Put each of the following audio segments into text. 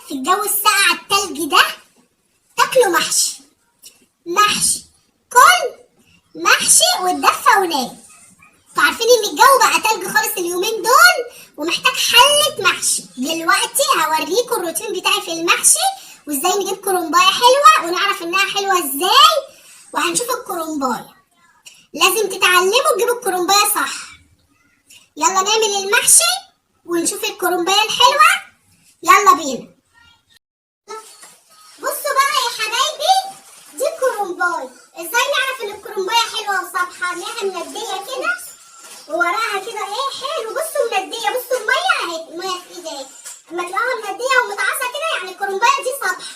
في الجو الساقع التلج ده تاكلوا محشي. محشي، كل محشي واتدفى ونام. انتوا عارفين ان الجو بقى تلج خالص اليومين دول ومحتاج حلة محشي. دلوقتي هوريكم الروتين بتاعي في المحشي وازاي نجيب كرنبايه حلوة ونعرف انها حلوة ازاي، وهنشوف الكرنبايه. لازم تتعلموا تجيبوا الكرنبايه صح. يلا نعمل المحشي ونشوف الكرنبايه الحلوة، يلا بينا. بصوا بقى يا حبايبي، دي الكرنبايه. ازاي نعرف ان الكرنبايه حلوة وصبحه؟ انها منديه كده ووراها كده ايه حلو. بصوا منديه، بصوا المية اهي، المية في ايدي اهي. اما تلاقوها منديه ومتعصه كده يعني الكرنبايه دي صبحة،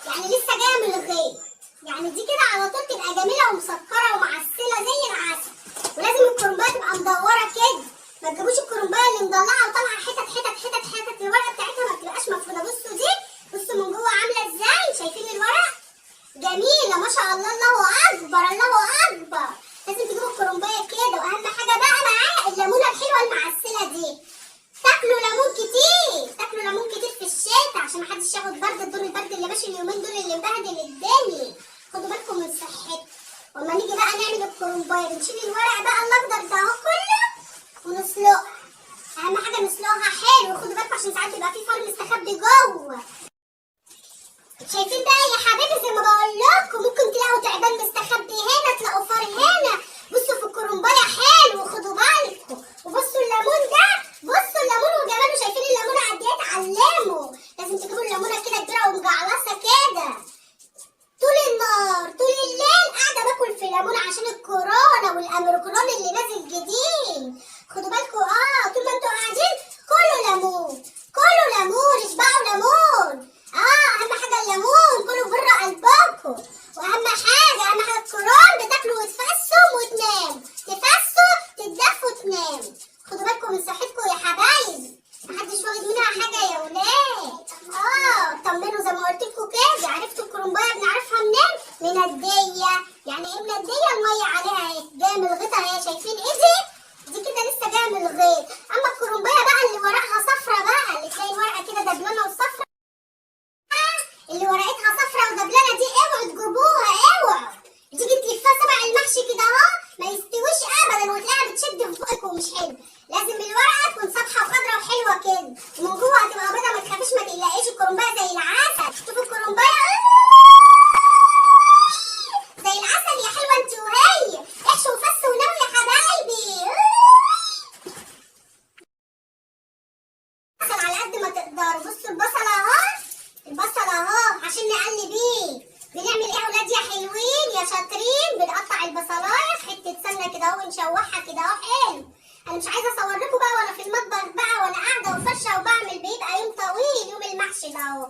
يعني لسه جاية من الغيط، يعني دي كده على طول تبقى جميلة ومسكره ومعسله زي العسل. ولازم الكرنبايه تبقى مدورة كده، ما تجيبوش الكرنبايه اللي مضلعه وطالعه حتت حتت حتت حتت، الورقة بتاعتها ما بتبقاش مفروده. بصوا دي، بصوا من جوه عامله ازاي، شايفين الورق جميلة ما شاء الله، الله اكبر الله اكبر. لازم تجيبوا الكرنبايه كده. واهم حاجة بقى معايا الليمونه الحلوة المعسله دي. تاكلوا ليمون كتير، تاكلوا ليمون كتير في الشتاء عشان محدش ياخد برد، الدور البرد اللي ماشي اليومين دول اللي مبهدل الدنيا. خدوا بالكم من صحتكم. واما نيجي بقى نعمل الكرنبايه بنشيل الورق بقى الاخضر ده اهو كله ونسلقها. اهم حاجة نسلقها حلو، خدوا بالكم عشان ساعات بيبقى في فار مستخبي جوه. شايفين بقى يا حبايبي زي ما بقول لكم، ممكن تلاقوا تعبان مستخبي هنا، تلاقوا فار هنا. بصوا في الكرنبايه حلو، خدوا بالكم. وبصوا الليمون ده، بصوا الليمون وجماله، شايفين الليمونه قد ايه؟ اتعلموا، لازم تجيبوا الليمونه كده كبيرة ومجعلصه كده. طول النهار طول الليل قاعدة باكل في ليمون عشان الكورونا والاميكرون اللي نازل جديد. خدوا بالكم، طول ما انتوا قاعدين كلوا ليمون، كلوا ليمون، اشبعوا ليمون. اهم حاجة الليمون، كلوا بره قلبكم. واهم حاجة، اهم حاجة الكورونا، بتاكلوا وتفسوا وتناموا، تفسوا تتدفوا وتناموا. خدوا بالكم من صحتكم يا حبايبي، محدش واخد منها حاجة يا ولاد. طمنوا زي ما قلت لكم كده. عرفتوا الكرنبايه بنعرفها منين؟ منديه. يعني ايه منديه؟ المية عليها اهي جاية من الغيط اهي، شايفين ايدي دي كده لسه جاية من الغيط. اما الكرنبايه بقى اللي ورقها صفرة بقى، اللي تلاقي الورقة كده دبلانه وصفرة، اللي ورقتها صفرة ودبلانه دي اوعوا تجيبوها، اوعوا. تيجي تلفها سبع المحشي كده اهو ما يستويش ابدا، وتلاقيها بتشد في بقك ومش حلو. لازم الورقة تكون صفحة وخضره وحلوه كده، ومن جوه هتبقى بيضة، ما تخافيش ما تقلقيش، الكرنبايه زي العسل. شوفوا الكرنبايه زي العسل يا حلوة انت وهي. احشوا وفسوا وناموا يا حبايبي، بصل على قد ما تقدروا. بصوا البصل اهو، البصل اهو عشان نقلي بيه. بنعمل ايه يا ولاد يا حلوين يا شاطرين؟ بنقطع البصلايه في حتة سمنه كده اهو ونشوحها كده اهو حلو. انا مش عايزه اصور لكم بقى وانا في المطبخ بقى وانا قاعدة وفرشه وبعمل، بيبقى يوم طويل يوم المحشي ده اهو.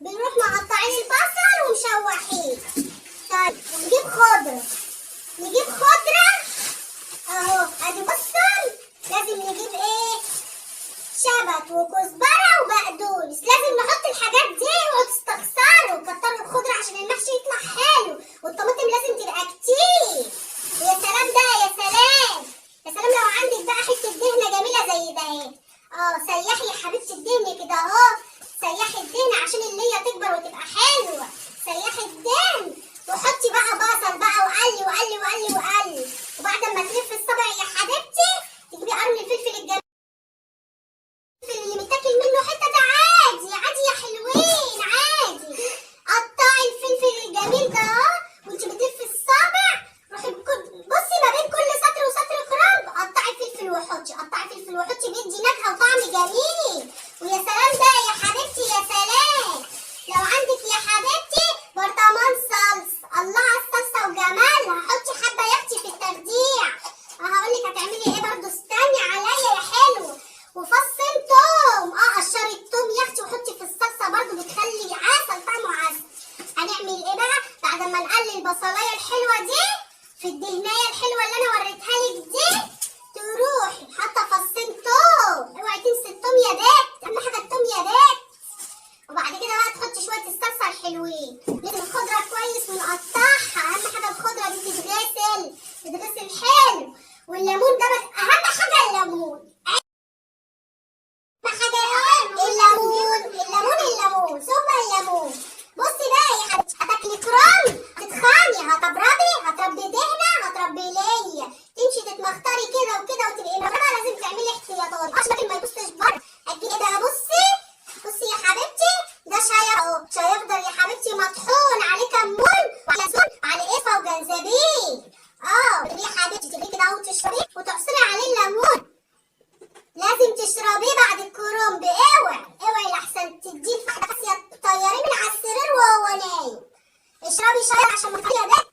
بنروح مقطعين البصل ومشوحين. طيب نجيب خضرة، نجيب خضرة اهو، ادي بصل. لازم نجيب ايه؟ شبت وكزبره وبقدونس. لازم نحط الحاجات دي، اوعوا تستخسروا، كتروا الخضرة عشان المحشي يطلع حلو. والطماطم لازم تبقى كتير. ويا سلام بقى، يا سلام يا سلام لو عندك بقى حتة دهنه جميلة زي ده اهي. سيحي يا حبيبتي الدهن كده اهو، سيحي الدهن عشان الليه تكبر وتبقى حلوة. سيحي الدهن وحطي بقى بصل بقى وقلي وقلي وقلي وقلي. وبعد ما تلف الصبع يا حبيبتي تجيبي قرن الفلفل الجميل اللي متاكل منه حتة ده، عادي عادي يا حلوين عادي. قطعي الفلفل الجميل ده اهو وانت بتلفي الصابع. روحي بصي ما بين كل سطر وسطر كرنب قطعي فلفل وحطي، قطعي فلفل وحطي، بيدي نكهة وطعم جميل. ويا سلام بقى يا حبيبتي، يا سلام لو عندك يا حبيبتي برطمان صلصه، الله على الصلصه وجمالها، حطي حبه يا اختي في التخديع. هقول لك هتعملي ايه برضه، استني عليا يا حلو. وفصين توم، قشري التوم يا اختي وحطي في الصلصه برضه، بتخلي عسل طعمه عسل. هنعمل ايه بقى بعد ما نقلي البصلايه الحلوة دي في الدهنايه الحلوة اللي انا وريتها لك دي؟ تروحي حاطه فصين توم، اوعي تنسي التوم يا بت، اهم حاجة التوم يا بت. اه يا حبيبتي تغليه كده اهو وتشربيه وتعصري عليه الليمون. لازم تشربيه بعد الكرنب، اوعي اوعي لحسن تديه لواحدة قاسية تطيريه من على السرير وهو نايم. اشربي شاي عشان ما تطيري يا بنت.